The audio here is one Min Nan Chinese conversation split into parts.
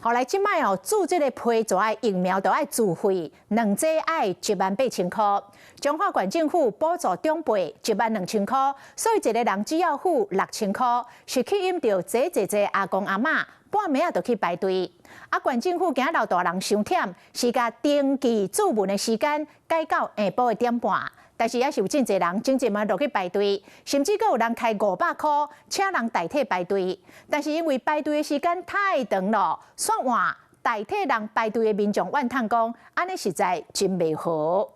後來這擺哦，注這個批蛇的疫苗都愛自費，兩劑愛18,000箍。彰化縣政府補助長輩12,000箍，所以一个人只要付6,000箍，是吸引著濟濟濟阿公阿嬤半暝仔就去排隊。啊，縣政府驚老大人傷忝，是共登記注文的時間改到下晡的點半。但是猶是有真濟人整日嘛落去排隊，甚至閣有人開500箍請人代替排隊。但是因為排隊的時間太長了，煞換代替人排隊的民眾怨嘆講，按呢實在真袂好。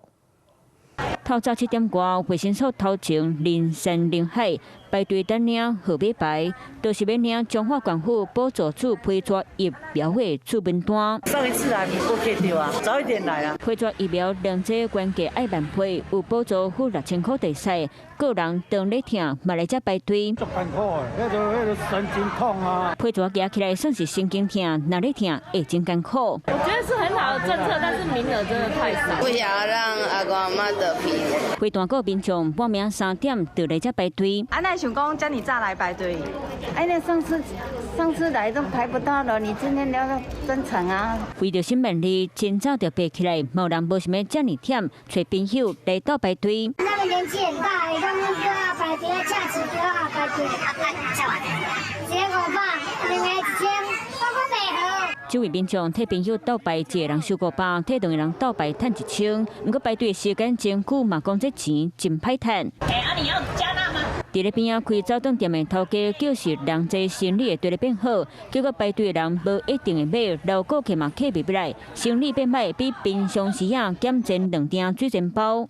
透早7點外，衛生所頭前人山人海，排隊等領號碼牌，就是欲領彰化縣府補助注輝瑞疫苗的注文單。上一次來無摕著啊，早一點來啊。輝瑞疫苗兩劑原價愛萬八，有補助付6000箍就使，個人當咧疼，嘛來遮排隊。足艱苦的，彼個神經痛啊。批蛇舉起來算是神經疼，若咧疼會真艱苦。我覺得是很好的政策，但是名額真的太少。不想要讓阿公阿嬤得皮。飛大埔民眾半暝3點就來遮排隊。啊，哪會想講遮爾早來排隊？哎，那上次上次來都排不到了，你今天要登場啊？為著新便利，真早就爬起來，無人無想欲遮爾忝，揣朋友來鬥排隊。那個年紀很大，伊講叫我排隊，車子叫我排隊，一个500，兩个1000，我講袂好。這位民眾替朋友鬥排，一个人收500，替兩个人鬥排趁1000。毋過排隊時間真久，嘛講這錢真歹趁。欸，啊你要加納嗎？佇咧邊仔開早頓店的頭家，叫是人濟生理會綴咧變好，結果排隊的人無一定會買，老顧客嘛客袂欲來，生理變歹，比平常時仔減錢兩鼎水煎包。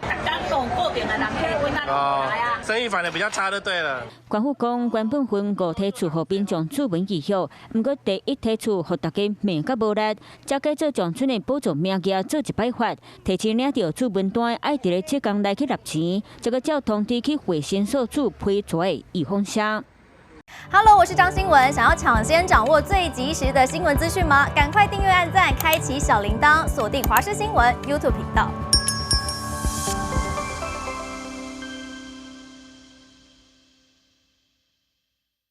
哦，生意反而比較差就對了。縣府講，原本分五梯次予民眾注文預約，毋過第一梯次予大家罵甲無力，才改做將賰的補助名額做一擺法，提前領著注文單，愛佇咧這工來去納錢，這個照通知去衛生所注批蛇的預防針。 Hello，我是張新聞，想要搶先掌握最及時的新聞資訊嗎？趕快訂閱、按讚、開啟小鈴鐺，鎖定華視新聞 YouTube 頻道。